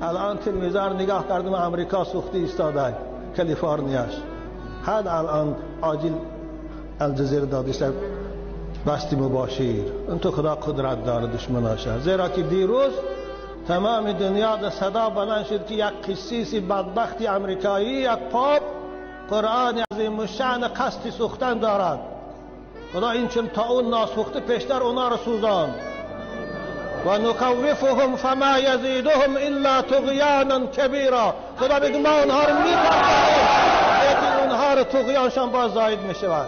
الان تلویزیون نگاه کردم امریکا سوخته ایستاده کالیفرنیاش حد الان عاجل الجزیره داده بستی مباشر اون تو خدا قدرت داره دشمناشه زیرا که دیروز تمام دنیا در صدا بلند شد که یک قسیس بدبختی امریکایی یک پاپ قرآن عظیم الشأن قصد سوختن دارد. خدا این چون تا اون ناسوخته پیشتر اونا را سوزاند. و نخوفهم فما یزیدهم الا طغیانا کبیرا. خدا میگه ما اونها رو میترسانیم لیکن اونها رو طغیانشان باز زاید میشود.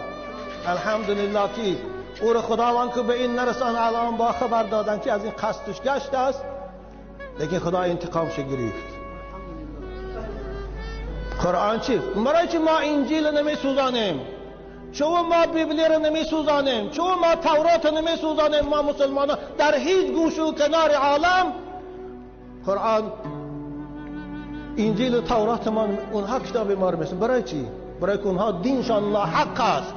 الحمدلله که او رو خداوند که به این نرسان الان با خبر دادن که از این قصدش گشت است، لیکن خدا انتقامش گرفت. قرآن چی؟ برای چی ما انجیل نمی سوزانیم؟ چون ما بیبلی رو نمی سوزانیم؟ چون ما تورات رو نمی سوزانیم؟ ما مسلمان ها در هیچ گوش و کنار عالم قرآن انجیل و تورات ما اونها کتاب ما رو میسن. برای چی؟ برای که اونها دینشان لاحق است،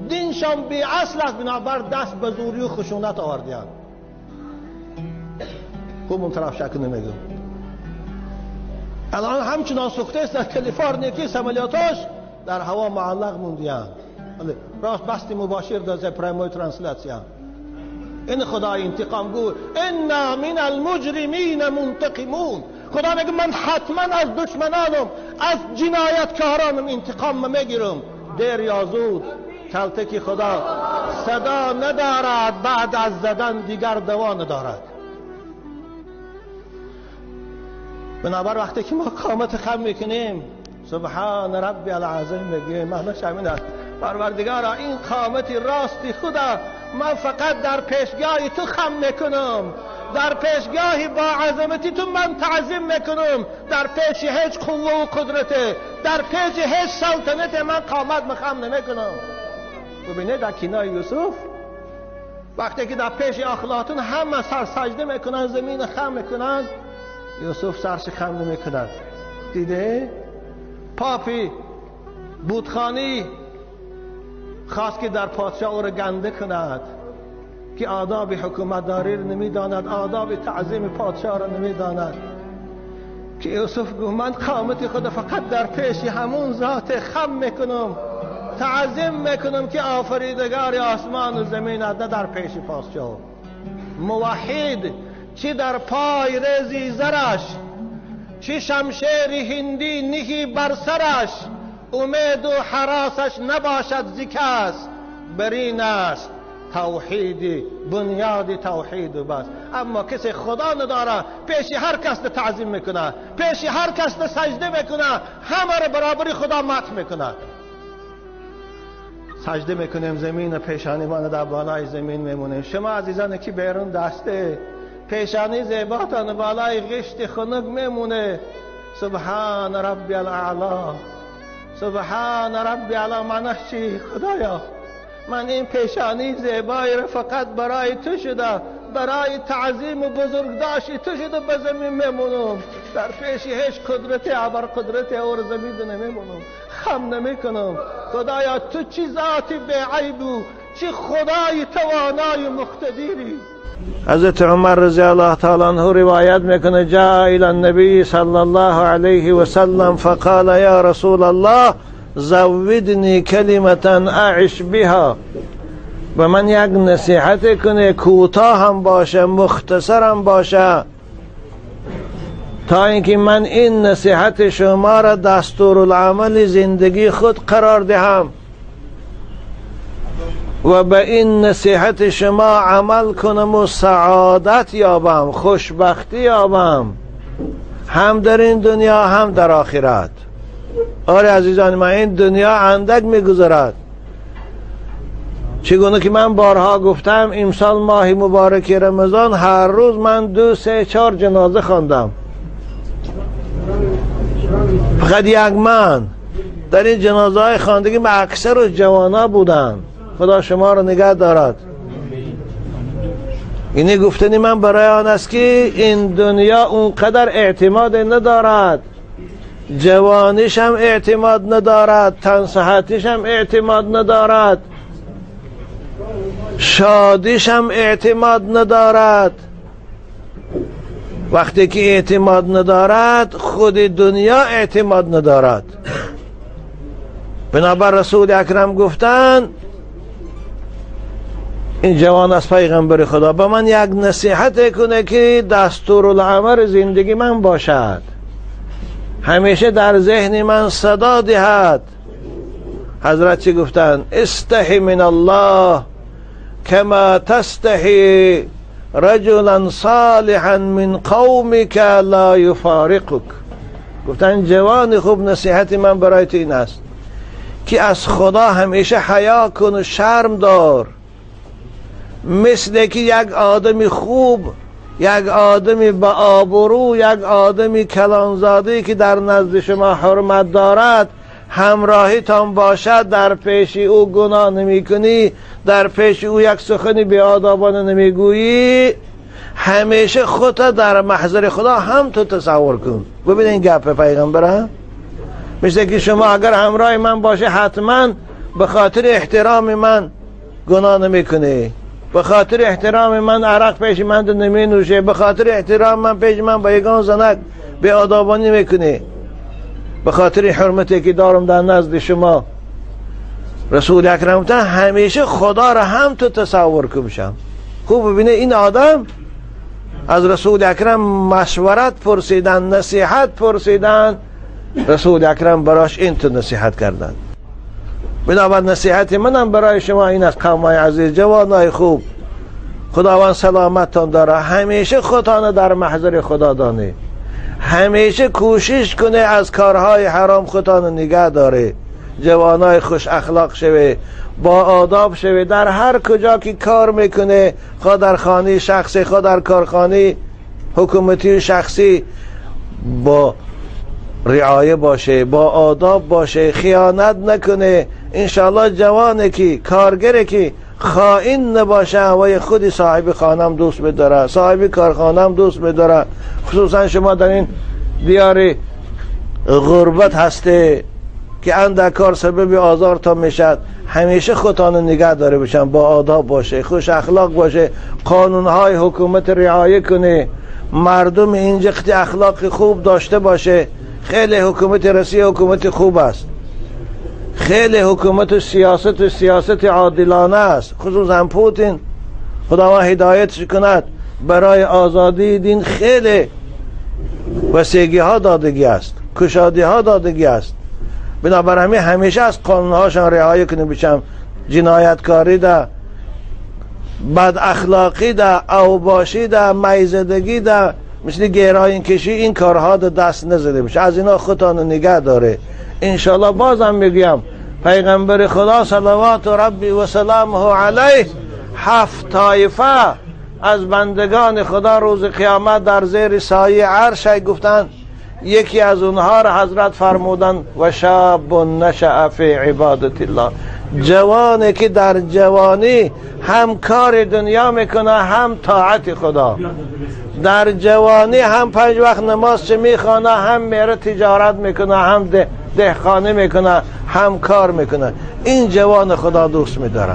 دینشان بی اصل است، بنابر دست به زوری و خشونت آوردیان. خوب اون طرف شک نمیگم. الان همچنان سوخته است در کالیفرنیا که عملیاتاش در هوا معلق موندیان. راست بستی مباشر دازه پریموی ترانسلاسیا. این خدا انتقام گو انا من المجرمین منتقمون. خدا میگه من حتما از دشمنانم از جنایتکارانم انتقام میگیرم. دیر یا زود کلتکی خدا صدا ندارد، بعد از زدن دیگر دوا ندارد. بنابر وقتی که ما قامت خم میکنیم سبحان ربی العظیم میگیم، معنیش همین است. پروردگارا این قامت راستی خدا من فقط در پیشگاه تو خم میکنم، در پیشگاه با عظمتی تو من تعظیم میکنم، در پیش هیچ قوه و قدرت، در پیش هیچ سلطنت من قامت مخم نمیکنم. ببینید در کنار یوسف وقتی که در پیش اخلاقتون همه سر سجده میکنن، زمین خم میکنن، یوسف سرش خم نمیکند. دیده؟ پاپی بودخانی خواست که در پادشاه او را گنده کند که آداب حکومتداری را نمیداند، آداب تعظیم پادشاه را نمیداند. که یوسف گفت من قامت خود فقط در پیش همون ذات خم میکنم، تعظیم میکنم که آفریدگار آسمان و زمین، نه در پیش پادشاه. موحد چی در پای رزی زرش، چی شمشیر هندی نهی بر سرش، امید و حراسش نباشد زکس، برین است توحیدی بنیاد توحید و بس. اما کسی خدا نداره پیش هر کس تعظیم میکنه، پیش هر کس سجده میکنه، همه رو برابری خدا مدح میکنه. سجده میکنیم زمین پیشانی ما در بالای زمین میمونیم. شما عزیزان که بیرون دسته پیشانی زیباتان بالای غشت خنک میمونه. سبحان ربی الاعلا، سبحان ربی الاعلا. معنیش چی؟ خدایا من این پیشانی زیبایی رو فقط برای تو شده، برای تعظیم و بزرگداشت تو شده به زمین میمونم، در پیش هیچ قدرتی ابر قدرت اور زمین نمیمونم، خم نمیکنم. خدایا تو چی ذاتی بی عیب و چی خدای توانای مقتدری. حضرت عمر رضی الله تعالی عنه روایت میکنه جاء الى النبی صلی الله علیه و سلم فقال یا رسول الله زودنی کلمة اعش بها. به من یک نصیحت کنه، کوتاه هم باشه مختصر هم باشه، تا اینکه من این نصیحت شما را دستورالعمل زندگی خود قرار دهم و به این نصیحت شما عمل کنم و سعادت یابم، خوشبختی یابم، هم در این دنیا هم در آخرت. آره عزیزان من، این دنیا اندک میگذرد. چگونه که من بارها گفتم امسال ماه مبارک رمضان هر روز من 2، 3، 4 جنازه خواندم. فقط یک من در این جنازه های خواندگی من اکثر جوانا بودن. خدا شما رو نگه دارد. اینی گفتنی من برای آن است که این دنیا اونقدر اعتماد ندارد، جوانیش هم اعتماد ندارد، تن صحتیش هم اعتماد ندارد، شادیش هم اعتماد ندارد. وقتی که اعتماد ندارد خود دنیا اعتماد ندارد. بنابر رسول اکرم گفتن این جوان از پیغمبر خدا به من یک نصیحت کنه که دستورالعمل زندگی من باشد، همیشه در ذهن من صدا دهد. حضرت چی گفتن؟ استحی من الله کما تستحی رجلا صالحا من قومک لا یفارقک. گفتن جوان خوب نصیحت من برای تو این است که از خدا همیشه حیا کن و شرم دار، مثل که یک آدم خوب، یک آدم با آبرو، یک آدم کلانزاده که در نزد شما حرمت دارد همراهیتان باشد، در پیش او گناه نمی کنی، در پیش او یک سخنی بی آدابانه نمیگویی، همیشه خودت در محضر خدا هم تو تصور کن. ببین این گپ پیغمبر، مثل که شما اگر همراه من باشه حتما به خاطر احترام من گناه نمی کنی، به خاطر احترام من عرق پیش من نمی نوشه، به خاطر احترام من پیش من با یگان زنک بی آدابانی میکنی، به خاطر حرمتی که دارم در نزد شما. رسول اکرم گفتن همیشه خدا را هم تو تصور کن. خوب ببینه این آدم از رسول اکرم مشورت پرسیدن، نصیحت پرسیدن، رسول اکرم براش این تو نصیحت کردن. بنابر نصیحت منم برای شما این است قومای عزیز، جوانای خوب، خداوند سلامتتان داره، همیشه خودتان در محضر خدا دانه، همیشه کوشش کنه از کارهای حرام خودتان نگه داره، جوانای خوش اخلاق شوه، با آداب شوه، در هر کجا که کار میکنه، خواه در خانه شخصی، خواه در کارخانه حکومتی و شخصی، با رعایه باشه، با آداب باشه، خیانت نکنه. انشاءالله جوانه که کارگره که خائن نباشه و خودی صاحب خانم دوست بداره، صاحب کارخانم دوست بداره. خصوصا شما در این دیار غربت هسته که اندک کار سبب آزار تا میشد، همیشه خودتان نگه داره بشن، با آداب باشه، خوش اخلاق باشه، قانونهای حکومت رعایه کنه، مردم اینجا اخلاق خوب داشته باشه. خیلی حکومت رسی حکومت خوب است، خیلی حکومت و سیاست عادلانه است، خصوصا پوتین خداوند هدایتش کند برای آزادی دین خیلی وسیگی ها دادگی است، کشادی ها دادگی است. بنابراین همیشه از قانونهاشان رعایت کنیم بچم، جنایتکاری ده، بد اخلاقی ده، اوباشی ده، میزدگی ده، مثل گراین کشی، این کارها ده دست نزده بشه، از اینا خودتان نگه داره. انشاءالله بازم میگم پیغمبر خدا صلوات ربی و سلامه علیه 7 طایفه از بندگان خدا روز قیامت در زیر سایه عرش گفتند، یکی از اونها را حضرت فرمودند و شاب نشأ فی عبادت الله، جوانی که در جوانی هم کار دنیا میکنه هم طاعت خدا، در جوانی هم 5 وقت نماز چه میخوانه، هم میره تجارت میکنه، هم دهقانی میکنه، هم کار میکنه. این جوان خدا دوست میداره.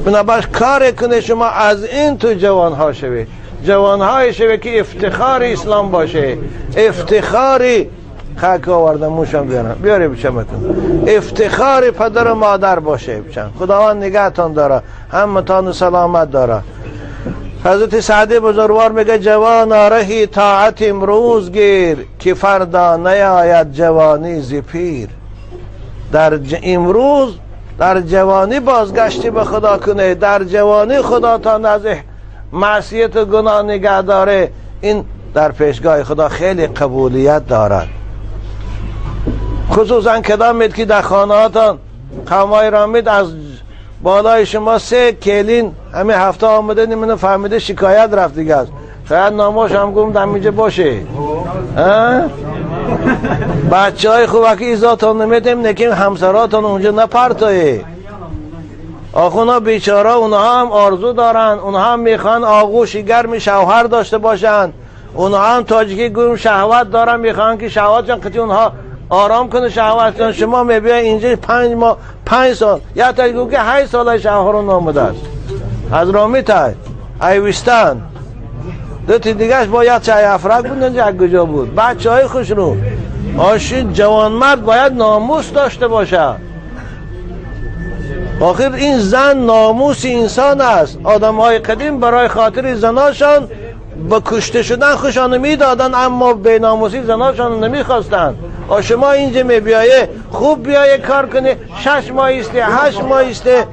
بنابراین کار کنه شما از این تو جوانها شوید، جوانهای شوید که افتخار اسلام باشه، افتخاری خاک آوردم موشم بیارم بیاره بچمتون، افتخار پدر و مادر باشه بچم. خداوند نگهتان داره، همتان سلامت داره. حضرت سعدی بزرگوار میگه جوان رهی طاعت امروز گیر که فردا نیاید جوانی ز پیر. در امروز در جوانی بازگشتی به خدا کنه، در جوانی خدا تا از معصیت و گناه نگه داره، این در پیشگاه خدا خیلی قبولیت دارد. خصوصا کدام که در خانه هاتان قومای رامید از بالای شما 3 کلین همه هفته آمده نیمونه فهمیده شکایت رفت دیگه است. شاید ناماش هم گم در اینجا باشه. بچه های خوب که ایزاتان نمیدیم نکیم همسراتان اونجا نپرتایه. آخه اونا بیچاره، اونها هم آرزو دارن، اونها هم میخوان آغوش گرم شوهر داشته باشن، اونها هم تاجیکی گویم شهوت دارن، میخوان که شهوتشان قطعی اونها آرام کنه شهوتشان. شما میبینید اینجا 5 ماه 5 سال یا تا گو که 8 سال شوهر نامده است از رامیتای ایوستان دو تا دیگهش باید چای افراد بود، یک کجا بود. بچه های خوش رو آشین جوانمرد باید ناموس داشته باشه. آخر این زن ناموس انسان است. آدم های قدیم برای خاطر زناشان به کشته شدن خوشان میدادن، اما به ناموسی زناشان نمیخواستند. شما اینجا می بیایه، خوب بیایه کار کنه، 6 ماه ایسته، 8 ماه ایسته،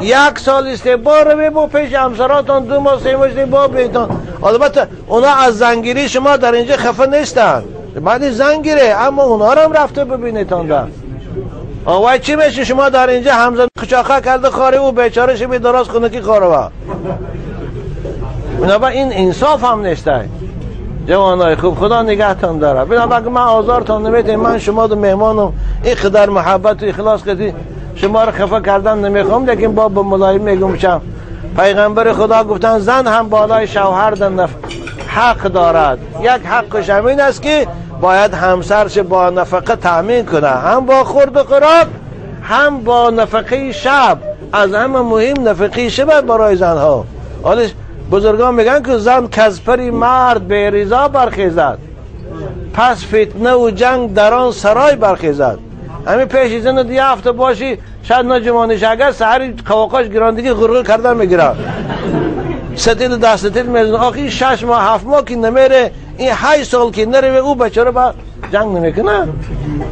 1 سال ایسته، بارو با پیش همسراتان 2 ماه 3 ماه ایسته با بیتان. البته اونا از زنگیری شما در اینجا خفه نیستن، بعد زنگیره، اما اونا رو هم رفته ببینیتان ده. آوای چی میشه شما در اینجا همزن خچاخه کرده خاره و بیچاره شبی دراز خونکی خاره و بنابراین این انصاف هم نیسته. جوانای خوب خدا نگهتان داره. بنابراین من آزارتان نمیتیم، من شما دو مهمانم، این قدر محبت و اخلاص کردی شما رو خفه کردن نمیخوام، لیکن با به ملایم میگم چم پیغمبر خدا گفتن زن هم بالای شوهر حق دارد. یک حقش همین است که باید همسرش با نفقه تأمین کنه، هم با خورد و خوراک، هم با نفقه شب. از همه مهم نفقه شب برای زنها. حالا بزرگان میگن که زن کزپری مرد به رضا برخیزد، پس فتنه و جنگ در آن سرای برخیزد. همین پیش زن دیگه هفته باشی شاید نجمانش اگر سحری قواقاش گراندگی غرغر کردن میگیره، ستیل دست ستیل میزنه. آخی 6 ماه 7 ماه که نمیره، این 8 سال که نره او بچه رو با جنگ نمیکنه.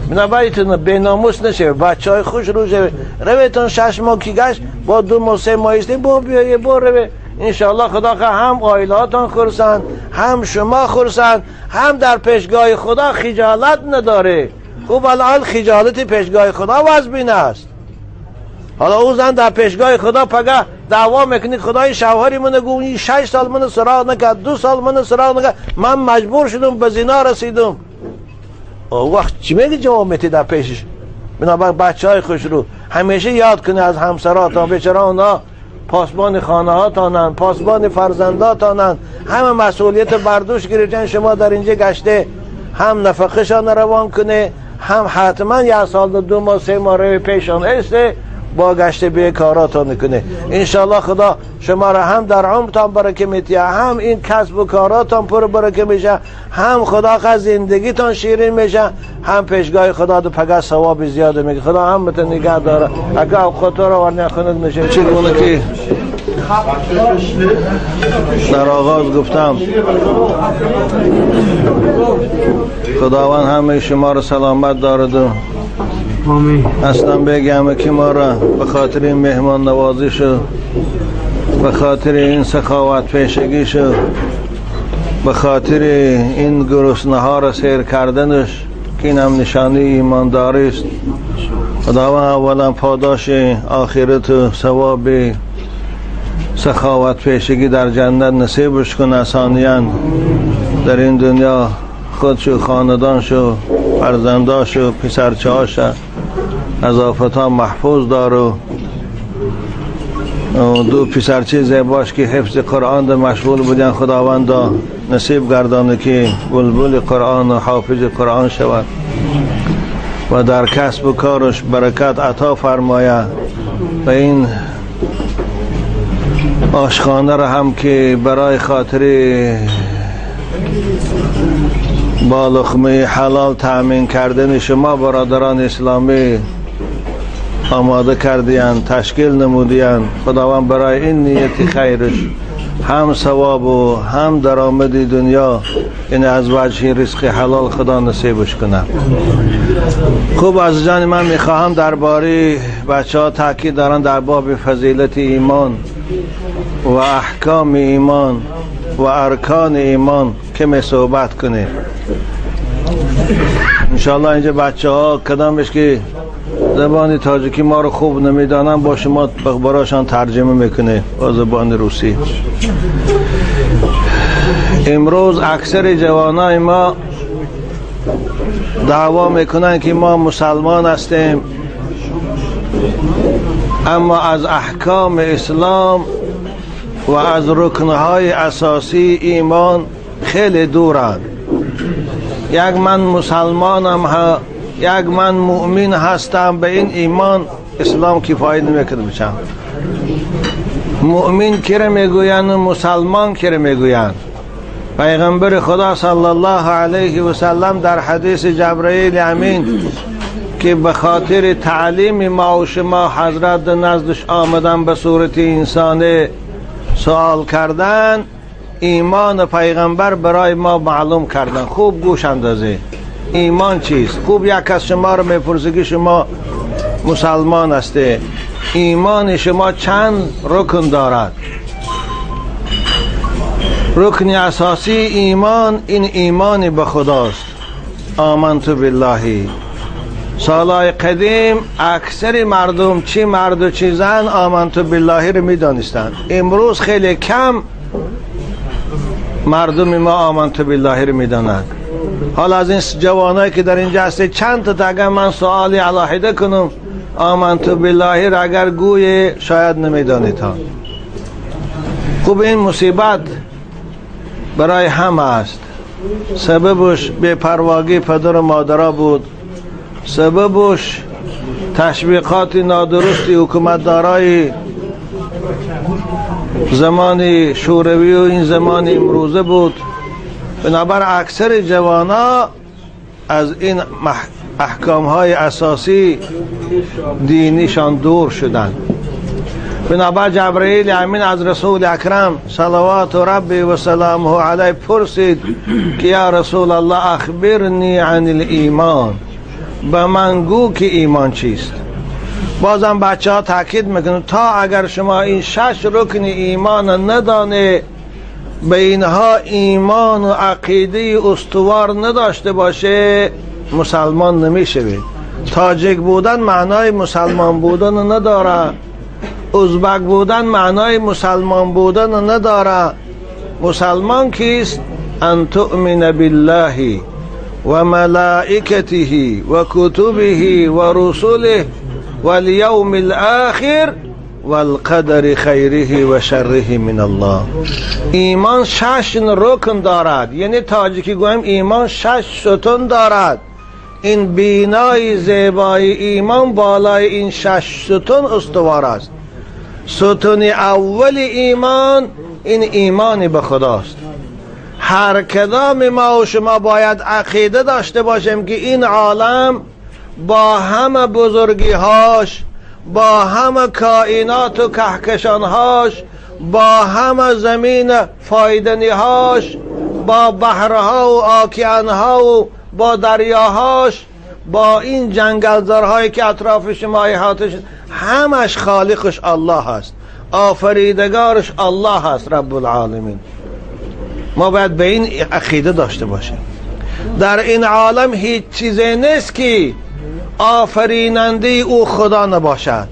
بنابراین به ناموس نشه، بچه های خوش رو شه. رویتون 6 ماه که گشت با 2 ماه 3 ماه ایسته با بیایه با روی. انشاءالله خدا خواه هم عائلاتان خرسند، هم شما خرسند، هم در پیشگاه خدا خجالت نداره. خوب الان خجالت پیشگاه خدا وزبین است. حالا او زن در پیشگاه خدا پگه دعوا میکنی خدای شوهری من گو این 6 سال من سراغ نکرد، 2 سال من سراغ نکرد، من مجبور شدم به زنا رسیدم. او وقت چی میگه جواب میتی در پیشش؟ بنابراین بچه های خوش رو همیشه یاد کنی از همسراتان، بیچاره اونا پاسبان خانه ها تانن، پاسبان فرزنداتانن، همه مسئولیت بردوش گرفتن. شما در اینجا گشته هم نفقهشان روان کنه، هم حتما 1 سال 2 ماه 3 ماه روی پیشان ایسته با گشته به کاراتان کنه. انشالله خدا شما را هم در عمرتان برکه میتیه، هم این کسب و کاراتان پر برکه میشه، هم خدا خواهد زندگیتان شیرین میشه، هم پیشگاه خدا دو پگه ثواب زیاده میگه. خدا هم مت نگه داره. اگه خطا را ورنه خنک نشه. چگونه که در آغاز گفتم خداوند همه شما را سلامت دارد و اصلا بگم که ما را به خاطر این مهمان نوازی شو، به خاطر این سخاوت پیشگی شو، به خاطر این گرسنه ها را سیر کردنش که این هم نشانه ایمانداری است. خداوند اولا پاداش آخرت و ثواب سخاوت پیشگی در جنت نصیبش کنه. ثانیا در این دنیا خودشو، خاندانشو، فرزنداشو، پسرچهاشو از آفتها محفوظ دارو. دو پسرچه زیباش که حفظ قرآن ده مشغول بودن خداوند نصیب گردانه که بلبل قرآن و حافظ قرآن شود و در کسب و کارش برکت عطا فرماید. و این آشخانه را هم که برای خاطر با لقمه حلال تأمین کردن شما برادران اسلامی آماده کردیان، تشکیل نمودیان، خداوند برای این نیت خیرش هم ثواب و هم درآمد دنیا این از وجه رزق حلال خدا نصیبش کنه. خوب عزیزان من میخواهم درباره بچه ها تاکید دارن در باب فضیلت ایمان و احکام ایمان و ارکان ایمان که می صحبت کنیم انشاءالله. اینجا بچه ها کدامش که زبان تاجیکی ما رو خوب نمیدانن با شما براشان ترجمه میکنه با زبان روسی. امروز اکثر جوانای ما دعوا میکنن که ما مسلمان هستیم، اما از احکام اسلام و از رکنهای اساسی ایمان خیلی دورند. یک من مسلمانم ها، یک من مؤمن هستم، به این ایمان اسلام کفایت نمیکنه. بچم مؤمن کی را میگویند و مسلمان کی را میگویند؟ پیغمبر خدا صلی الله علیه و سلم در حدیث جبرئیل امین که به خاطر تعلیم ما و شما حضرت نزدش آمدن به صورت انسان سوال کردن، ایمان پیغمبر برای ما معلوم کردن. خوب گوش اندازه ایمان چیست. خوب یک از شما رو میپرسه که شما مسلمان هسته، ایمان شما چند رکن دارد؟ رکن اساسی ایمان این ایمان به خداست، آمنت بالله. سالهای قدیم اکثر مردم چی مرد و چی زن آمنت بالله رو میدانستند. امروز خیلی کم مردم ما آمنت بالله رو میدانند. حالا از این جوانایی که در اینجا هسته چند تا اگر من سوالی علاحده کنم آمنت بالله رو اگر گوی شاید نمیدانید ها. خوب این مصیبت برای همه است. سببش بی‌پرواگی پدر و مادرها بود، سببش تشویقات نادرستی حکومتدارای زمان شوروی و این زمان امروزه بود. بنابر اکثر جوانا از این احکام های اساسی دینیشان دور شدند. بنابر جبرئیل امین از رسول اکرم صلوات ربی و سلامه علیه پرسید که یا رسول الله اخبرنی عن الایمان، به من گو که ایمان چیست. بازم بچه ها تاکید میکنن تا اگر شما این 6 رکن ایمان ندانه، به اینها ایمان و عقیده استوار نداشته باشه، مسلمان نمیشوید. تاجیک بودن معنای مسلمان بودن نداره، ازبک بودن معنای مسلمان بودن نداره. مسلمان کیست؟ ان تؤمن بالله و ملائکته و کتبه و رسله و الیوم الاخر والقدر خیره و شره من الله. ایمان 6 رکن دارد، یعنی تاجیکی گویم ایمان 6 ستون دارد. این بینای زیبای ایمان بالای این 6 ستون استوار است. ستون اول ایمان این ایمان به خداست. هر کدام ما و شما باید عقیده داشته باشیم که این عالم با همه بزرگیهاش، با همه کائنات و کهکشانهاش، با همه زمین فایدنیهاش، با بحرها و آکیانها و با دریاهاش، با این جنگلزارهایی که اطراف شما احاطه شد، همش خالقش الله هست، آفریدگارش الله هست، رب العالمین. ما باید به این عقیده داشته باشیم. در این عالم هیچ چیزی نیست که آفریننده او خدا نباشد.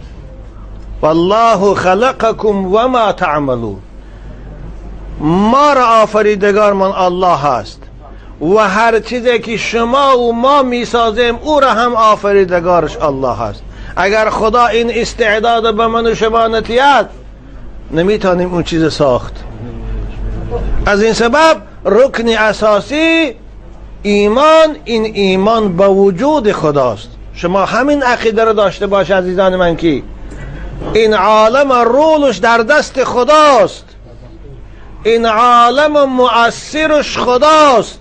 والله خلقکم و ما تعملون. ما را آفریدگار من الله هست و هر چیزی که شما و ما میسازیم او را هم آفریدگارش الله هست. اگر خدا این استعداد به من و شما نتید، نمیتونیم اون چیز ساخت. از این سبب رکن اساسی ایمان این ایمان به وجود خداست. شما همین عقیده رو داشته باش عزیزان من که این عالم رولش در دست خداست، این عالم مؤثرش خداست،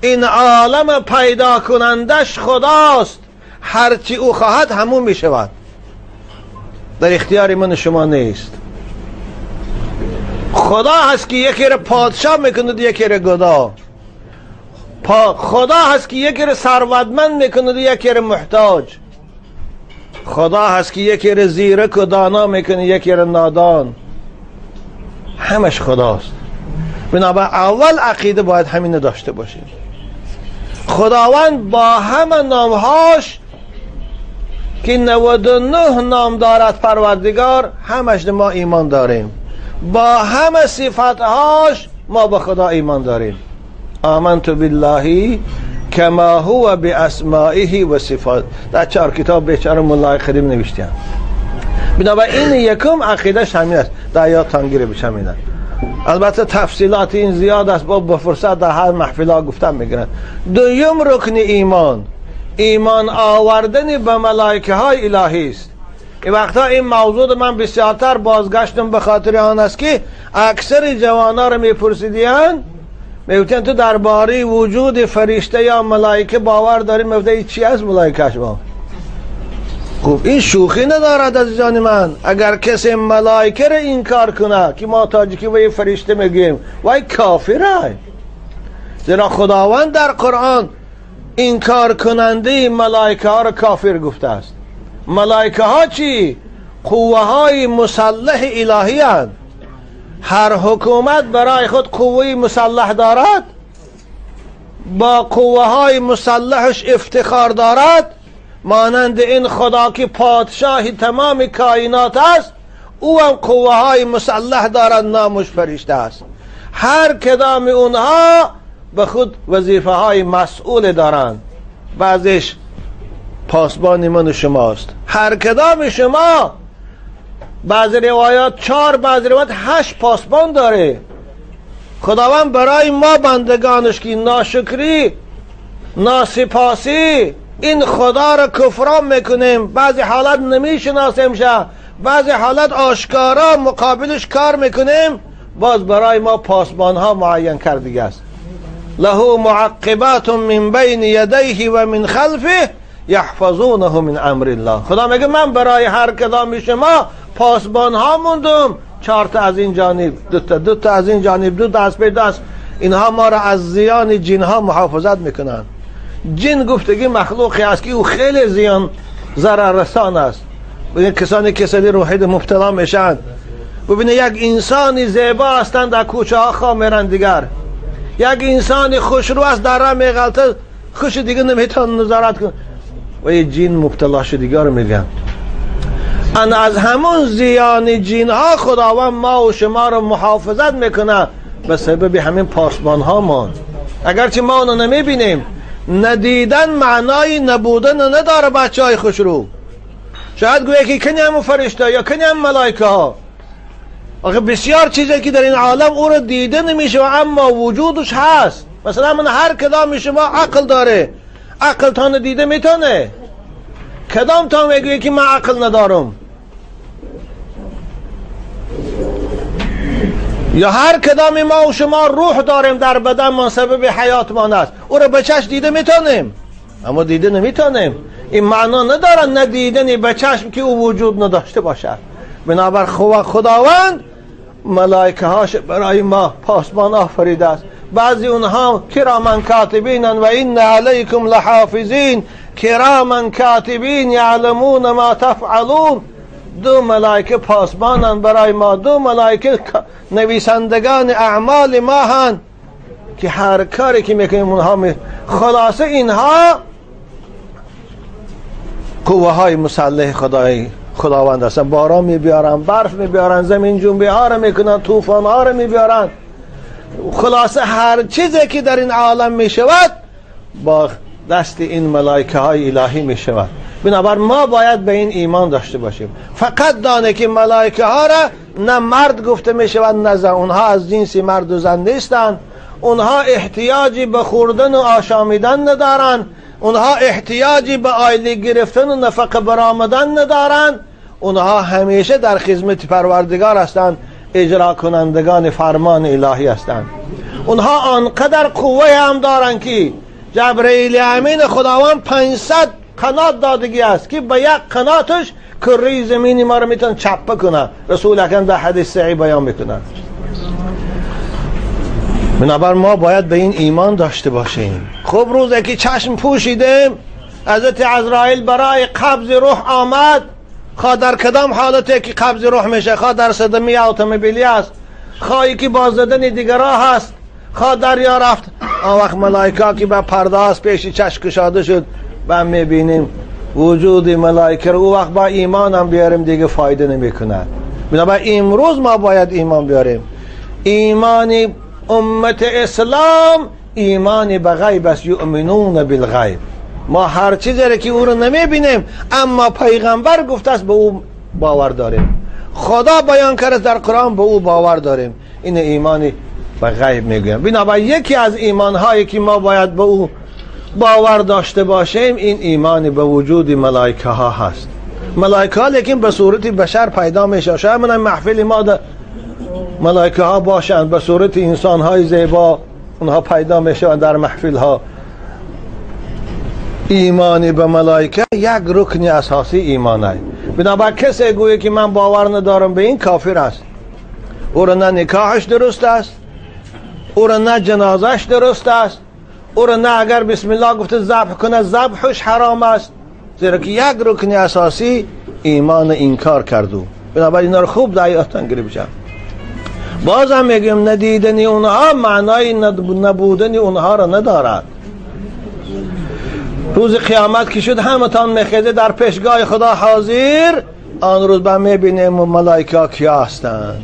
این عالم پیدا کنندش خداست. هرچی او خواهد همون می شود، در اختیار من شما نیست. خدا هست که یکی را پادشاه میکند، یکی را گدا. خدا هست که یکی را ثروتمند میکند، یکی را محتاج. خدا هست که یکی را زیرک و دانا میکنه، یکی را نادان. همش خداست. بنابراین اول عقیده باید همین داشته باشیم. خداوند با همه نامهاش که 99 نام دارد پروردگار، همش ما ایمان داریم. با همه صفتهاش ما به خدا ایمان داریم. آمنت بالله کما هو باسمائه و صفات. در 4 کتاب بیچاره مولای خریم نوشتیم. بنابراین یکم عقیدهش همین است. در یاد تانگیره بچم. البته تفصیلات این زیاد است، با فرصت در هر محفل گفتم میگیرن. دوم رکن ایمان، ایمان آوردن به ملائکه های الهی است. این وقتا این موضوع من بسیارتر بازگشتم به خاطر آن است که اکثر جوانا رو میپرسیدین میگفتن تو درباره وجود فرشته یا ملائکه باور داری؟ میگفته چی از ملائکه شما؟ خب این شوخی ندارد عزیزان من. اگر کسی ملائکه را انکار کنه که ما تاجیکی و یه فرشته میگیم، وای کافره. زیرا خداوند در قرآن انکار کننده ملائکه ها را کافر گفته است. ملائکه ها چی؟ قوه های مسلح الهی هستند. هر حکومت برای خود قوه مسلح دارد، با قوه های مسلحش افتخار دارد. مانند این خدا که پادشاه تمام کائنات است، او هم قوه های مسلح دارد، نامش فرشته است. هر کدام اونها به خود وظیفه های مسئول دارند. بعضیش پاسبان من و شماست. هر کدام شما بعضی روایات 4، بعضی روایات 8 پاسبان داره. خداوند برای ما بندگانش که ناشکری، ناسپاسی، این خدا را کفران میکنیم، بعضی حالت نمیشناسیم شه، بعضی حالت آشکارا مقابلش کار میکنیم، باز برای ما پاسبان ها معین کرده است. له معقبات من بین یدیه و من خلفه یحفظونه من امر الله. خدا میگه من برای هر کدام شما پاسبان ها موندم، 4 تا از این جانب، 2 تا از این جانب، 2 دست به دست. اینها ما را از زیان جن ها محافظت میکنن. جن گفتگی مخلوقی است که او خیلی زیان ضرر رسان است. ببین کسانی که کسلی روحی مبتلا میشن، ببین یک انسانی زیبا هستند در کوچه ها خواه میرن، دیگر یک انسانی خوشرو است در راه میغلطه، خوش دیگه نمیتون نظارت کن و یه جن مبتلا شده دیگر میگن. ان از همون زیان جن ها خداوند ما و شما رو محافظت میکنه به سبب همین پاسبان ها مان. اگرچه ما اونو نمیبینیم، ندیدن معنای نبودن نداره. بچه های خوشرو شاید گویه که کنی هم فرشته یا کنی هم ملائکه ها. آخه بسیار چیزی که در این عالم او رو دیده نمیشه اما وجودش هست. مثلا من هر کدام شما عقل داره، عقل تان دیده میتونه. کدام تا میگویه که من عقل ندارم؟ یا هر کدام ما و شما روح داریم در بدن ما، سبب حیات ما است، او رو به چشم دیده میتونیم اما دیده نمیتونیم. این معنا نداره ندیدنی به چشم که او وجود نداشته باشد. بنابر خداوند ملائکه هاش برای ما پاسبان آفریده است. بعضی اونها کرامن کاتبین و این علیکم لحافظین کرامن کاتبین یعلمون ما تفعلون. 2 ملائکه پاسبانند برای ما، 2 ملائکه نویسندگان اعمال ما هن که هر کاری که میکنیم اونها خلاصه اینها قوه های مسلح خداوند هستن. باران میبیارن، برف میبیارن، زمین جنبی ها رو میکنن، طوفان ها رو میبیارن. خلاصه هر چیزی که در این عالم میشود با دست این ملائکه های الهی میشود. بنابر ما باید به این ایمان داشته باشیم. فقط دانه که ملائکه ها را نه مرد گفته میشود نه زن، اونها از جنس مرد و زن نیستند. اونها احتیاجی به خوردن و آشامیدن ندارند، اونها احتیاجی به آیله گرفتن و نفقه برآمدن ندارند. اونها همیشه در خدمت پروردگار هستند، اجرا کنندگان فرمان الهی هستند. اونها آنقدر قوه هم دارند که جبرئیل امین خداوند 500 قنات دادگی است که به یک قناتش کره زمینی ما رو میتونه چپه کنه. رسول اکرم در حدیث صحیح بیان میکنه. بنابر ما باید به این ایمان داشته باشیم. خب روزی که چشم پوشیدیم، حضرت عزرائیل برای قبض روح آمد. خواه در کدام حالتی که قبض روح میشه، خواه در صدمه اتومبیلی است، خواه که باز زدن دیگرها هست، خواه دریا رفت. آن وقت ملائکه که به پرده است پیش چشم کشاده شد و میبینیم وجود ملائکه رو، او وقت با ایمان هم بیاریم دیگه فایده نمیکنه. بنابراین امروز ما باید ایمان بیاریم. ایمان امت اسلام ایمان به غیب است، یؤمنون بالغیب. ما هر چیزی را که او رو نمیبینیم اما پیغمبر گفته است به او باور داریم، خدا بیان کرده در قرآن به او باور داریم. این ایمان به غیب میگویم. بنابراین یکی از ایمان هایی که ما باید به او باور داشته باشیم این ایمان به وجود ملائکه ها هست. ملائکه ها لیکن به صورت بشر پیدا میشه. شاید من محفل ما ملائکه ها باشند به صورت انسان های زیبا، اونها پیدا میشوند در محفل ها. ایمان به ملائکه یک رکن اساسی ایمان است. بنابر کسی گویه که من باور ندارم به این، کافر است. او را نه نکاحش درست است، او را نه جنازش درست است، او را نه اگر بسم الله گفته ذبح کنه ذبحش حرام است، زیرا که یک رکن اساسی ایمان انکار کرد. بنابراین اینا رو خوب در یادتان گرفت. باز هم میگیم ندیدن اونها معنای نبودن اونها را ندارد. روز قیامت که شد همتان میخیزه در پیشگاه خدا حاضر، آن روز با میبینیم ملائکه کیا هستند.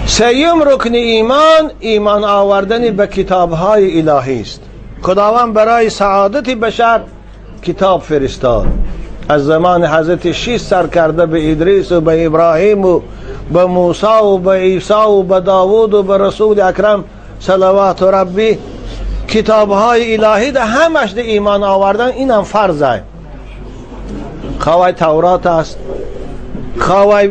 سیوم رکن ایمان، ایمان آوردن به کتابهای الهی است. خداوند برای سعادت بشر کتاب فرستاد. از زمان حضرت شیث سر کرده به ادریس و به ابراهیم و به موسی و به عیسی و به داوود و به رسول اکرم صلوات ربی، کتابهای الهی ده همش ده ایمان آوردن، اینم فرض است. خواه تورات است، خواه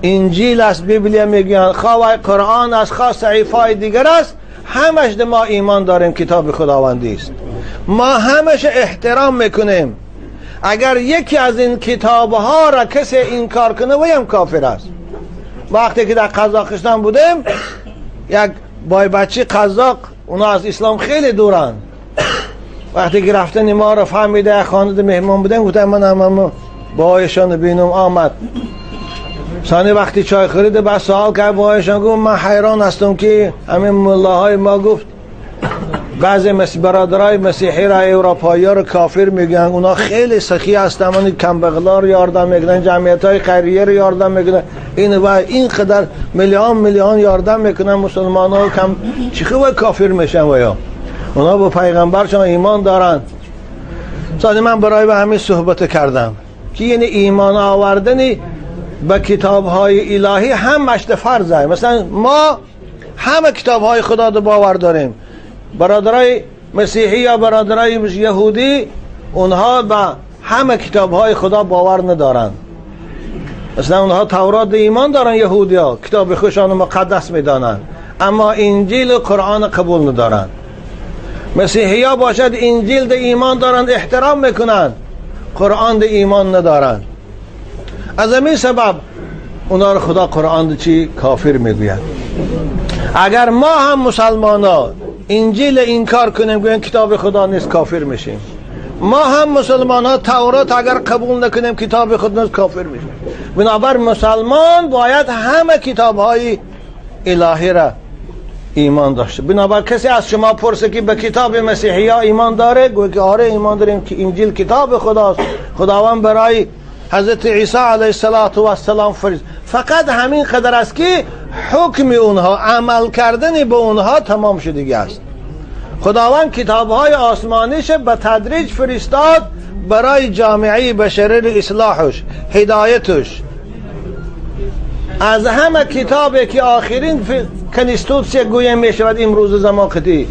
انجیل است، بیبلیا میگن، خواه قرآن است، خواه صحیفه‌های دیگر است، همش ده ما ایمان داریم کتاب خداوندی است. ما همش احترام میکنیم. اگر یکی از این کتابها را کسی انکار کنه ویم کافر است. وقتی که در قزاقستان بودیم، یک بای بچه قزاق، اونا از اسلام خیلی دورن، وقتی که رفتن ما را فهمیده خانه مهمان بودیم، گفتم من هم بایشان بینم آمد. ثانی وقتی چای خرید بعد سوال کرد بایشان، گفت من حیران هستم که همین ملاهای ما گفت بعضی برادرای مسیحی را اروپایی رو کافر میگن، اونا خیلی سخی هستن، من کمبغلا رو یاردم میکنن، جمعیت های خیریه رو یاردم میکنن، این و اینقدر میلیون میلیون یاردم میکنن مسلمان ها، کم چی خوب کافر میشن و یا اونا با پیغمبرشان ایمان دارن. ثانی من برای به همین صحبت کردم که یعنی ایمان آوردن به کتاب های الهی هم مشت فرض. مثلا ما همه کتاب های خدا رو باور داریم. برادرای مسیحی یا برادرای یهودی اونها به همه کتاب های خدا باور ندارند. مثلا اونها تورات ایمان دارن، یهودی ها کتاب خودشان مقدس میدانند، اما انجیل و قرآن قبول ندارند. مسیحی ها باشد انجیل ده ایمان دارند، احترام میکنند، قرآن ده ایمان ندارند. از همین سبب اونا رو خدا قرآن ده چی کافر میگوید. اگر ما هم مسلمان ها انجیل انکار کنیم، گوییم کتاب خدا نیست، کافر میشیم. ما هم مسلمان ها تورات اگر قبول نکنیم کتاب خدا نیست، کافر میشیم. بنابر مسلمان باید همه کتاب های الهی را ایمان داشته. بنابر کسی از شما پرسه که به کتاب مسیحی ها ایمان داره، گوی که آره ایمان داریم که انجیل کتاب خداست، خداوند برای حضرت عیسی علیه السلام فرست. فقط همین قدر است که حکم اونها، عمل کردن به اونها تمام شدگی است. خداوند کتابهای آسمانیش به تدریج فرستاد برای جامعه بشری اصلاحش، هدایتش. از همه کتابی که آخرین کنستوتسیا گویه می شود امروز زمان قدی،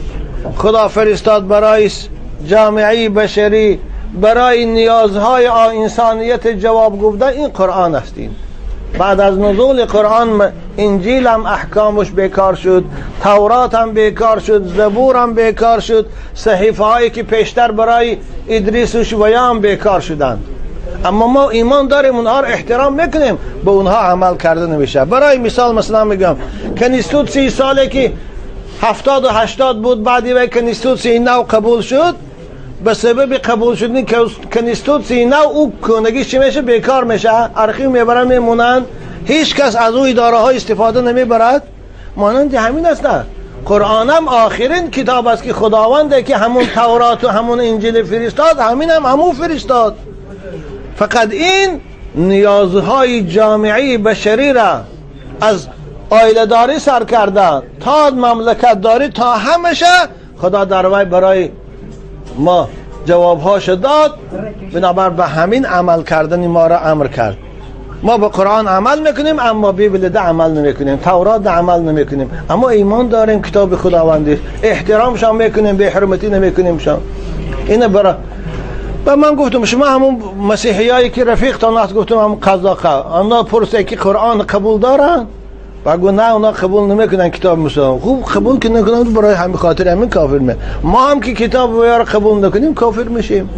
خدا فرستاد برای جامعه بشری، برای نیازهای انسانیت جواب گفتن، این قرآن است. این بعد از نزول قرآن انجیل هم احکامش بیکار شد، تورات هم بیکار شد، زبور هم بیکار شد، صحیفه هایی که پیشتر برای ادریس و شویا هم بیکار شدند. اما ما ایمان داریم، اونها رو احترام میکنیم، به اونها عمل کرده نمیشه. برای مثال مثلا میگم کنستوتسی سالی که 70 و 80 بود، بعدی و کنستوتسی نو قبول شد، به سبب قبول شدن کنستوتسی نو او کنگی چی میشه؟ بیکار میشه، ارخیو میبرن میمونن، هیچ کس از او اداره های استفاده نمیبرد. مانند همین است. نه قرآن هم آخرین کتاب است که خداونده که همون تورات و همون انجیل فرستاد، همین هم همون فرستاد. فقط این نیازهای جامعه بشری را از عائله داری سر کرده تا مملکت داری تا همیشه خدا در وی برای ما جوابهاش داد. بنابر به همین عمل کردن ما را امر کرد. ما به قرآن عمل میکنیم، اما بیبل ده عمل نمیکنیم، تورات ده عمل نمیکنیم، اما ایمان داریم کتاب خداوندی، احترامشان میکنیم، به حرمتی نمیکنیم شان. اینه برای و من گفتم شما همون مسیحیایی که رفیقتان هست، گفتم همون قزاقه، آنها پرسه که قرآن قبول دارن؟ و گفت نه اونا قبول نمیکنن کتاب موسی. خوب قبول که نکنن برای همین خاطر همین کافر می. ما هم که کتاب ویا قبول نکنیم کافر میشیم.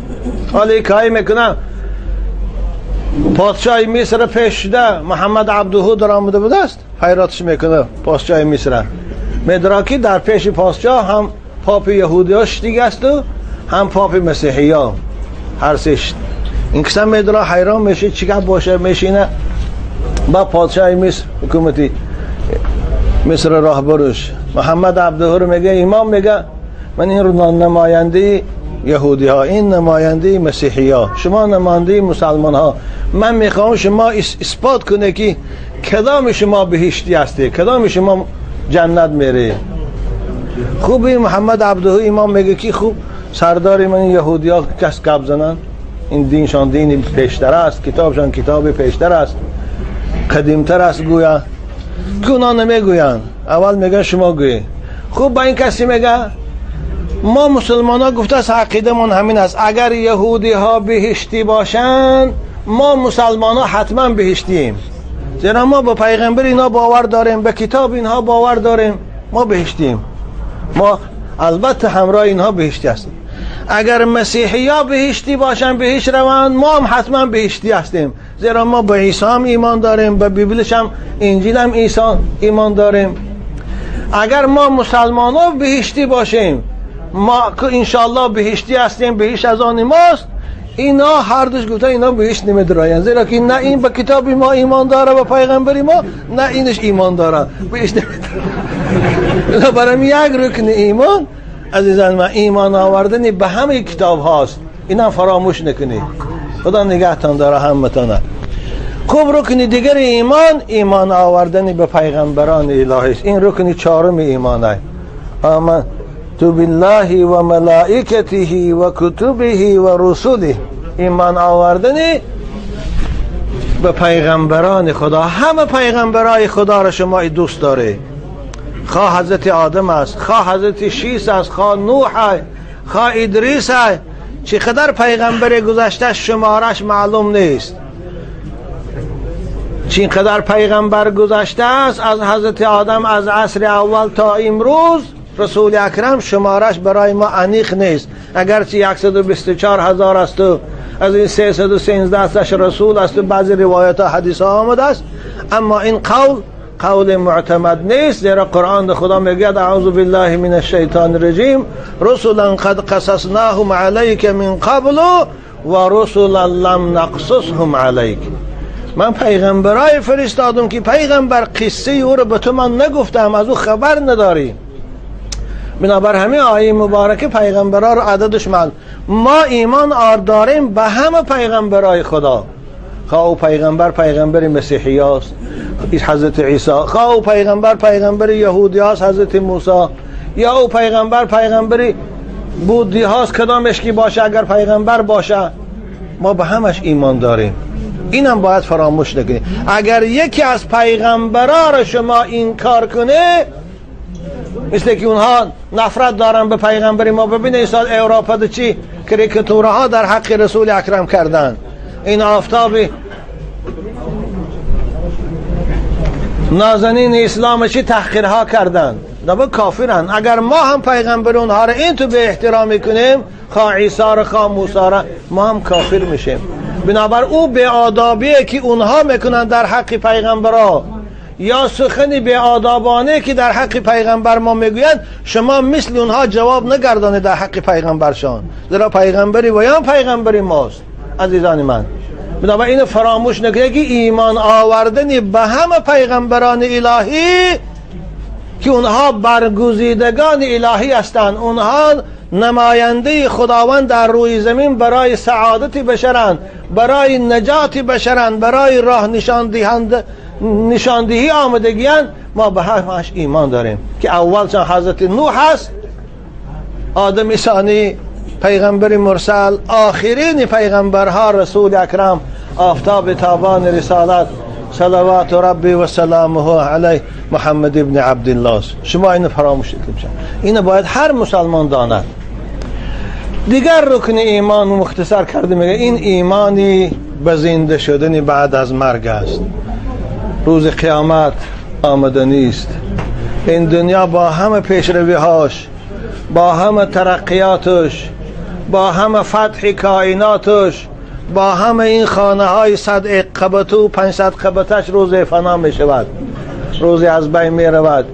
حالا کاری میکنن. پادشاه مصر پیش شده محمد عبده در آمده بوده است، حیراتش میکنه پادشاه مصر. مدراکی در پیش پادشاه هم پاپ یهودیاش دیگه است و هم پاپ مسیحی ها، هر سهش. این قسم مدرا حیران میشه چیکار باشه میشینه با پادشاه مصر، حکومتی مصر راهبرش محمد عبده رو میگه، امام میگه من این رو نماینده یهودی ها، این نماینده مسیحی ها، شما نماینده مسلمان ها، من میخوام شما اثبات کنه که کدام شما بهشتی هستی، کدام شما جنت میره. خوب این محمد عبده امام میگه که خوب سردار من یهودی ها کس گپ زنن، این دینشان دین پیشتر است، کتابشان کتاب پیشتر است، قدیمتر است گویا. که اونا نمیگوین، اول میگن شما گویی. خوب با این کسی میگه ما مسلمان ها گفته است عقیده من همین است، اگر یهودی ها بهشتی باشند ما مسلمان ها حتما بهشتیم، زیرا ما به پیغمبر اینا باور داریم، به کتاب اینها باور داریم، ما بهشتیم، ما البته همراه اینها بهشتی هستیم. اگر مسیحی ها بهشتی باشن بهشت روند، ما هم حتما بهشتی هستیم، زیرا ما به عیسی هم ایمان داریم، به بیبلش هم انجیل هم عیسی ایمان داریم. اگر ما مسلمان ها بهشتی باشیم، ما که انشاءالله بهشتی هستیم، بهشت از آن ماست، اینا هر دوش گفتن اینا بهشت نمیدراین، زیرا که نه این به کتاب ما ایمان داره و پیغمبر ما، نه اینش ایمان داره، بهشت نمیداره. برای یک رکن ایمان عزیزان من ایمان آوردن به همه کتاب هاست، اینا فراموش نکنید. خدا نگهتان داره همتانه. خوب رکن دیگر ایمان، ایمان آوردن به پیغمبران الهی است. این رکن چهارم ایمانه. آمنت بالله و ملائکته و کتبه و رسوله. ایمان آوردن به پیغمبران خدا. همه پیغمبرای خدا را شما دوست داره، خواه حضرت آدم است، خواه حضرت شیس است، خواه نوح است، خواه ادریس است. چقدر پیغمبر گذشته شمارش معلوم نیست، چقدر پیغمبر گذشته است از حضرت آدم از عصر اول تا امروز رسول اکرم شمارش برای ما انیق نیست. اگرچه 124,000 است و از این 313 رسول است و بعضی روایت ها حدیث ها آمده است، اما این قول قول معتمد نیست، زیرا قرآن خدا میگوید اعوذ بالله من الشیطان الرجیم رسولا قد قصصناهم علیک من قبل و رسولا لم نقصصهم علیک. من پیغمبرای فرستادم که پیغمبر قصه او رو به تو من نگفتم، از او خبر نداری. بنابر همه آیه مبارکه پیغمبرا رو عددش معلوم. ما ایمان داریم به همه پیغمبرای خدا، خواه او پیغمبر پیغمبر مسیحی هاست حضرت عیسی، خواه او پیغمبر پیغمبر یهودی هاست حضرت موسی، یا او پیغمبر پیغمبر بودی هاست، کدامش کی باشه اگر پیغمبر باشه ما به همش ایمان داریم. اینم باید فراموش نکنیم. اگر یکی از پیغمبرا رو شما انکار کنه، مثل که اونها نفرت دارن به پیغمبر ما، ببینید سال اروپا چی کاریکاتورها در حق رسول اکرم کردن. این آفتاب نازنین اسلام چی تحقیرها کردن، دابا کافرن. اگر ما هم پیغمبر اونها رو این تو به احترام میکنیم، خواه عیسی رو خواه موسی رو، ما هم کافر میشیم. بنابر او به آدابیه که اونها میکنن در حق پیغمبرها، یا سخنی به آدابانه که در حق پیغمبر ما میگویند، شما مثل اونها جواب نگردانه در حق پیغمبرشان، زیرا پیغمبری و یا پیغمبری ماست. عزیزان من، بنابراین اینو فراموش نکنید که ایمان آوردن به همه پیغمبران الهی که اونها برگزیدگان الهی هستند، اونها نماینده خداوند در روی زمین برای سعادت بشرند، برای نجات بشرند، برای راه نشاندهی آمدگیان. ما به همش ایمان داریم که اول چون حضرت نوح هست، آدم ثانی پیغمبر مرسل، آخرین پیغمبرها رسول اکرم، آفتاب تابان رسالت صلوات ربی و سلامه علیه محمد ابن عبدالله. شما اینو فراموش نکنید، اینو باید هر مسلمان داند. دیگر رکن ایمان مختصر کرده میگه این ایمانی به زنده شدن بعد از مرگ است. روز قیامت آمدنی است. این دنیا با همه پیشروی‌هاش، با همه ترقیاتش، با همه فتح کائناتش، با همه این خانه های 100 قبطه و 500 قبطش روز فنا می شود، روزی از بین می رود.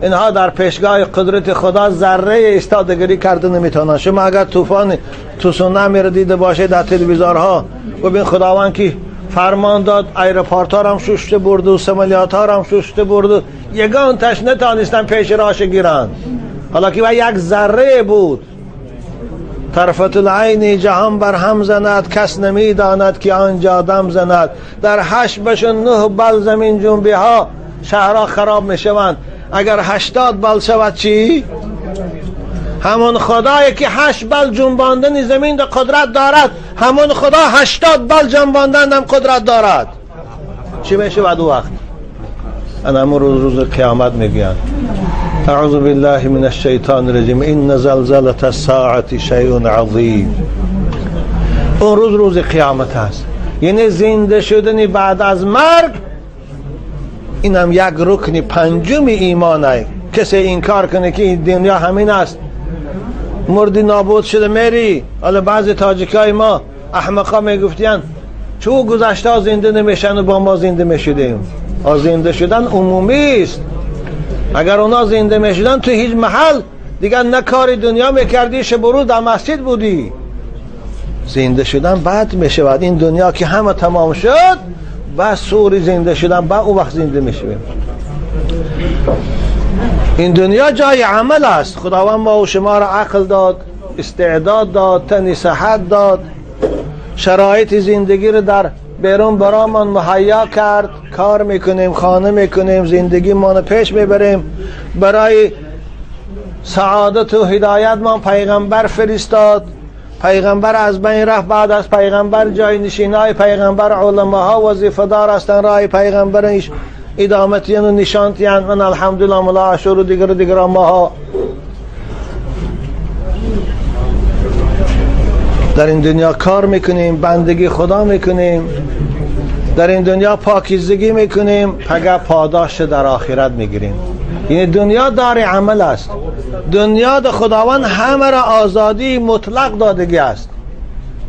اینها در پیشگاه قدرت خدا ذره ایستادگی کرده نمیتونن. شما اگر طوفان تسونامی رو دیده باشید در تلویزیون‌ها، ببین خداوند که فرمان داد aeroportها هم ششته برد و سمالیات‌ها هم ششته برد، یگان تش نتانستن پیش راش گیرند. حالا که یک ذره بود، طرفت العین جهان بر هم زند، کس نمیداند که آنجا دم زند. در 8 بش 9 بل زمین جنبی ها شهرها خراب میشوند. اگر 80 بل شود چی؟ همون خدایی که 8 بل جنباندن زمین ده قدرت دارد، همون خدا 80 بل جنباندن هم قدرت دارد. چی میشود او وقت؟ انا همون روز قیامت میگویند. اعوذ بالله من الشیطان الرجیم، ان زلزله الساعة شیء عظیم. اون روز روز قیامت است، یعنی زنده شدن بعد از مرگ. اینم یک رکن پنجم ایمانه. کسی انکار کنه که این دنیا همین است، مردی نابود شده میری. حالا بعضی تاجیکای ما احمقا میگفتین چون گذشته زنده نمیشن و با ما زنده میشدیم. زنده شدن عمومی است. اگر اونا زنده میشدن تو هیچ محل دیگر نه کار دنیا میکردی، شب و روز در مسجد بودی. زنده شدن بعد میشود. این دنیا که همه تمام شد، بعد سوری زنده شدن، بعد او وقت زنده میشویم. این دنیا جای عمل است. خداوند ما و شما را عقل داد، استعداد داد، تن صحت داد، شرایط زندگی رو در بیرون برامان مهیا کرد. کار میکنیم، خانه میکنیم، زندگی ما پیش میبریم. برای سعادت و هدایت ما پیغمبر فرستاد. پیغمبر از بین رفت، بعد از پیغمبر جای نشینای پیغمبر علماها وظیفه دار هستند، راه پیغمبر ادامتین و نشانتین. من الحمدلله ملا عاشور و دیگر و دیگر ماها در این دنیا کار میکنیم، بندگی خدا میکنیم، در این دنیا پاکیزگی میکنیم، پگه پاداش در آخرت میگیریم. یعنی دنیا دار عمل است. دنیا در خداوند همه را آزادی مطلق دادگی است.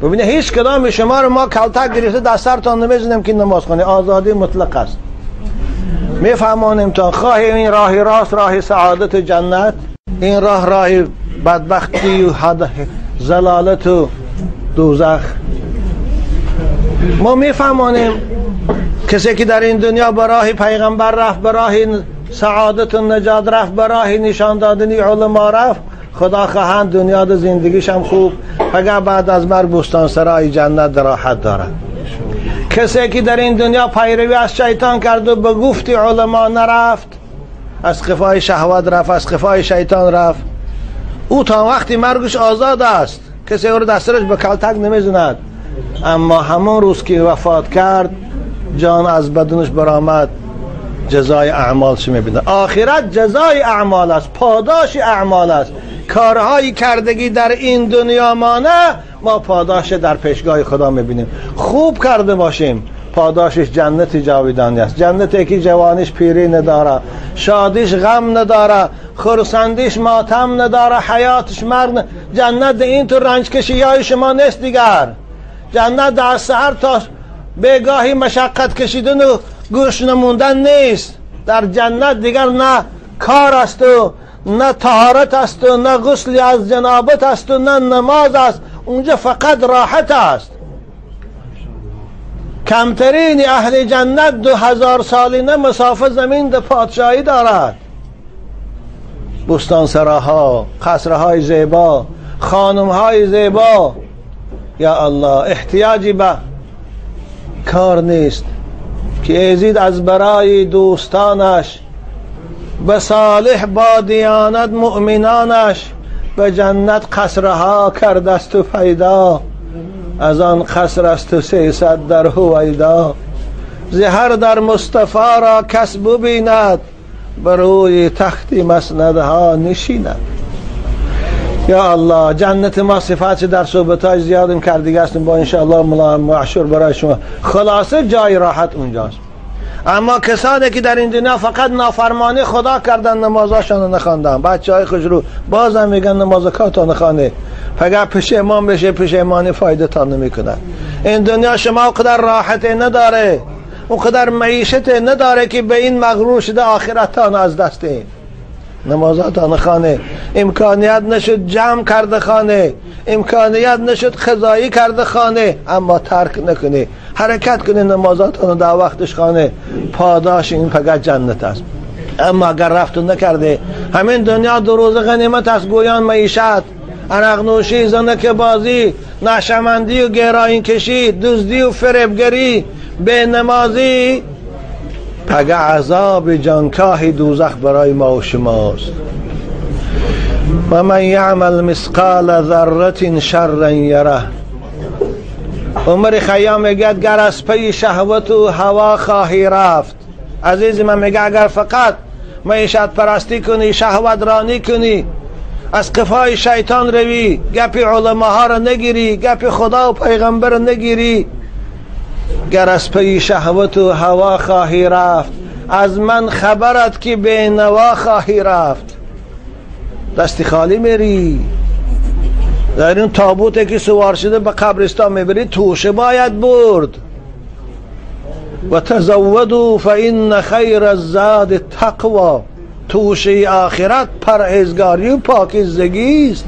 ببینید هیچ کدام شما رو ما کلتک گرفته دست سرتان نمیزنیم که نماز خونی. آزادی مطلق است. میفهمانیم تا خواهی این راه راست، راه سعادت جنت، این راه راه بدبختی و ضلالت و دوزخ. ما میفهمانیم کسی که در این دنیا به راه پیغمبر رفت، به راه سعادت و نجات رفت، به راه نشان دادن علما رفت، خدا خواهند دنیا در زندگیش هم خوب، فقط بعد از مرگ بستان سرای جنت راحت دارد. کسی که در این دنیا پیروی از شیطان کرد و به گفت علما نرفت، از قفای شهوت رفت، از قفای شیطان رفت، او تا وقتی مرگش آزاد است، کسی او رو دسترش به کلتک نمیزند. اما همون روز که وفات کرد، جان از بدنش برآمد، جزای اعمال چه میبینه؟ آخرت جزای اعمال است، پاداش اعمال است. کارهای کردگی در این دنیا مانه، ما پاداش در پیشگاه خدا میبینیم. خوب کرده باشیم، پاداشش جنت جاویدانی است. جنتی که جوانیش پیری نداره، شادیش غم نداره، خرسندیش ماتم نداره، حیاتش مرگ. جنت این تو رنج کشی های شما نیست دیگر. جنت در سحر تا بیگاهی مشقت کشیدن و گوش نموندن نیست. در جنت دیگر نه کار است و نه طهارت است و نه غسل از جنابت است و نه نماز است. اونجا فقط راحت است. کمترین اهل جنت 2000 سالینه مسافه زمین در پادشاهی دارد. بستان سراها، قصرهای زیبا، خانمهای زیبا. یا الله، احتیاجی به کار نیست که ایزید از برای دوستانش به صالح با دیانت مؤمنانش به جنت قصرها کرده است و پیدا، از آن قصر است و 300 در هویدا. زهر در مصطفی را کس ببیند، بر روی تخت مسندها نشیند. یا الله، جنت ما صفات در صحبت‌های زیادم کردگی هستیم با انشاءالله ملا معشور برای شما. خلاصه جای راحت اونجاست. اما کسانی که در این دنیا فقط نافرمانی خدا کردن، نمازاشان رو نخواندن، بچه های خوش رو بازم میگن نماز کارتان نخوانه، فقط پشیمان بشه، پشیمانی فایده تان نمیکنه. این دنیا شما اونقدر راحت نداره، اونقدر معیشت نداره که به این مغرور شده آخرتان از دست این. نمازاتان خانه، امکانیت نشد جمع کرده خانه، امکانیت نشد خزایی کرده خانه، اما ترک نکنی، حرکت کنی، نمازاتان در وقتش خانه، پاداش این فقط جنت است. اما اگر رفت نکرده، همین دنیا دو روز غنیمت است، گویان معیشت، عرق نوشی، زنک بازی، نشمندی و گرایین کشی، دزدی و فریبگری، به نمازی، پگه عذاب جانکاه دوزخ برای ما و شماست. و من یعمل مثقال ذره شرا یره. عمر خیام میگه گر از پی شهوت و هوا خواهی رفت، عزیز من میگه اگر فقط معیشت پرستی کنی، شهوت رانی کنی، از قفای شیطان روی، گپ علماها را نگیری، گپ خدا و پیغمبر را نگیری، گر از پی شهوت و هوا خواهی رفت، از من خبرت که به نوا خواهی رفت. دستی خالی میری، در این تابوت که سوار شده به قبرستان میبری، توشه باید برد. و تزودوا فإن خیر الزاد التقوی. توشه آخرت پرهیزگاری و پاکیزگی است.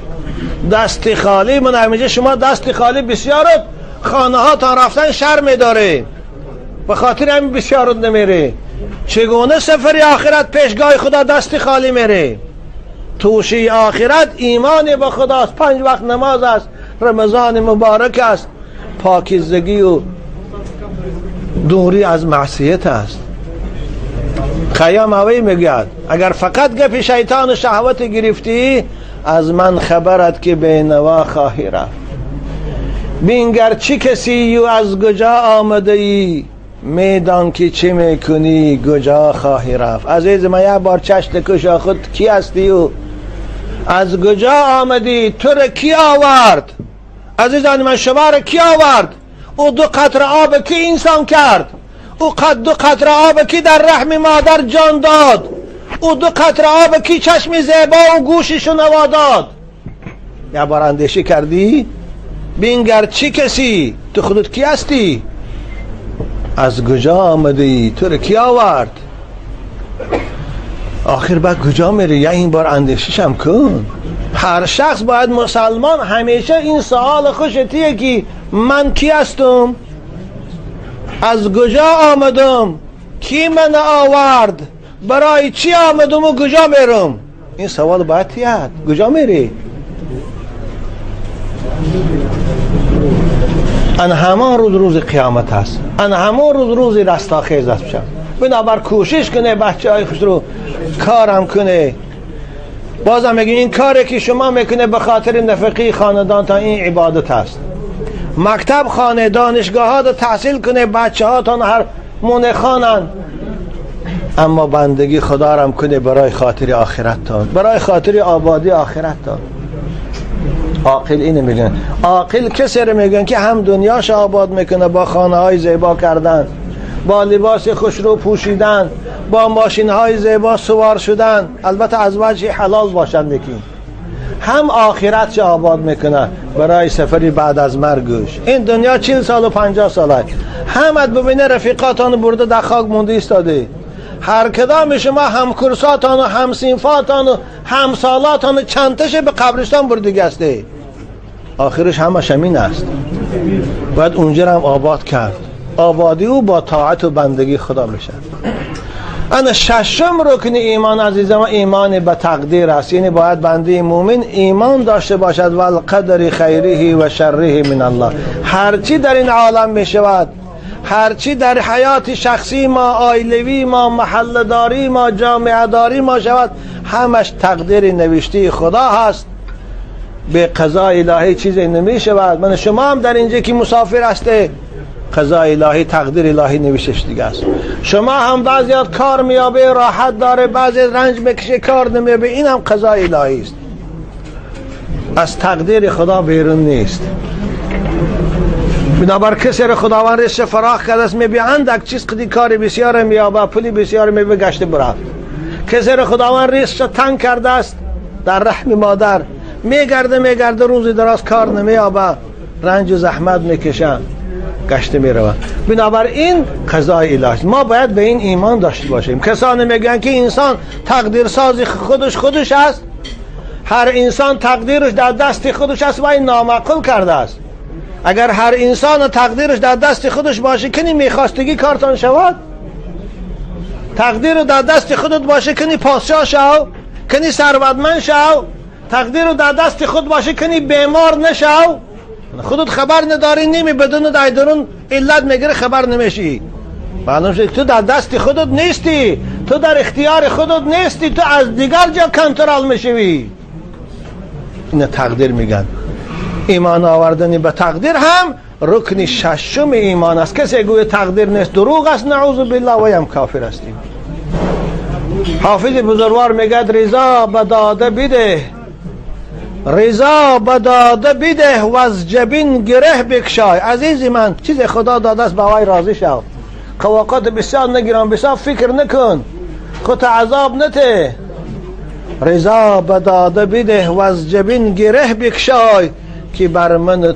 دست خالی، من همیشه شما دست خالی بسیارت خانه ها تا رفتن شرم داره، به خاطر همین بسیارت نمیره. چگونه سفر آخرت پیشگاه خدا دست خالی میره؟ توشه آخرت ایمان به خداست، 5 وقت نماز است، رمضان مبارک است، پاکیزگی و دوری از معصیت است. خیام هوی میگوید اگر فقط گپ شیطان و شهوت گرفتی، از من خبرت که به نوا خواهی رفت. بینگر چی کسی و از کجا آمده ای، میدان که چه میکنی کجا خواهی رفت. عزیز من یه بار چشم کشا، خود کی هستی و از کجا آمدی؟ تو را کی آورد؟ عزیزان من شما را کی آورد؟ او 2 قطره آب کی انسان کرد؟ او 2 قطره آب کی در رحم مادر جان داد؟ او 2 قطره آب کی چشم زیبا و گوش شنوا داد؟ یه بار اندیشه کردی؟ بینگر چی کسی؟ تو خودت کی هستی؟ از کجا آمدی؟ تو رو کی آورد؟ آخر بعد کجا میری؟ یا این بار اندیششم کن. هر شخص باید مسلمان همیشه این سوال خوشتیه که من کی هستم؟ از کجا آمدم؟ کی من آورد؟ برای چی آمدم و کجا میرم؟ این سوال باید تیاد. کجا میری؟ ان همان روز روز قیامت است، ان همان روز روز رستاخیز است. بنابر کوشش کنه بچه های خوش رو کارم کنه. بازم میگه این کاری که شما میکنه به خاطر نفقه خاندان تا این عبادت است. مکتب خانه، دانشگاه ها تحصیل کنه، بچه ها تا هر مونه خانن، اما بندگی خدا رم کنه برای خاطر آخرت تان، برای خاطر آبادی آخرت تان. عاقل اینو میگن. عاقل کسی رو میگن که هم دنیاش آباد میکنه با خانه های زیبا کردن، با لباس خوشرو پوشیدن، با ماشین های زیبا سوار شدن، البته از وجه حلال باشند یکی، هم آخرتش آباد میکنه برای سفری بعد از مرگش. این دنیا 40 سال و 50 ساله، همت ببینه رفیقاتان برده در خاک مونده ایستاده. هر کدام شما همکرساتان و همسینفاتان و همسالاتان چندتش به قبرستان برده گسته. آخرش همش همین است. باید اونجا هم آباد کرد. آبادی او با طاعت و بندگی خدا میشه. انا ششم رکن ایمان عزیزم ایمان به تقدیر است. یعنی باید بنده مومن ایمان داشته باشد و القدر خیره و شره من الله. هرچی در این عالم میشود، هرچی در حیات شخصی ما، عائلوی ما، محله داری ما، جامعه داری ما شود، همش تقدیر نوشته خدا هست. به قضای الهی چیزی نمی شود. من شما هم در اینجا که مسافر هسته، قضای الهی تقدیر الهی نوشتش دیگه است. شما هم بعضیات کار میابه راحت داره، بعضی رنج میکشه کار نمیابه، این هم قضای الهی است. از تقدیر خدا بیرون نیست. بنابر کسی را خداوند رزق فراخ کرده است، میبینه اندک چیز قدی کار بسیار میابه، پولی بسیار میبه، گشته برفت. کسی را خداوند رزق تنگ کرده است، در رحم مادر میگرده میگرده، روزی دراز کار نمیابه، رنج و زحمت میکشه، گشته میرود. بنابراین قضای الهی، ما باید به این ایمان داشته باشیم. کسانی میگن که انسان تقدیر ساز خودش خودش است، هر انسان تقدیرش در دست خودش است و این نامعقول کرده است. اگر هر انسان تقدیرش در دست خودش باشه، کنی میخواستگی کارتان شود؟ تقدیر در دست خودت باشه، کنی پادشاه شو، کنی ثروتمند شو. تقدیر در دست خود باشه، کنی بیمار نشو. خودت خبر نداری، نیمی بدون در درون علت میگیره، خبر نمیشی. معلوم شد تو در دست خودت نیستی، تو در اختیار خودت نیستی، تو از دیگر جا کنترل میشوی. اینه تقدیر میگن. ایمان آوردن به تقدیر هم رکن ششم ایمان است. کسی گوی تقدیر نیست دروغ است، نعوذ بالله، و هم کافر هستیم. حافظ بزرگوار میگه رضا به داده بده، رضا به داده بده و از جبین گره بکشای. عزیز من، چیز خدا داده است به وای راضی شو. قواقات بسیار نگیران، بسیار فکر نکن، خود عذاب نته. رضا به داده بده و از جبین گره بکشای که بر من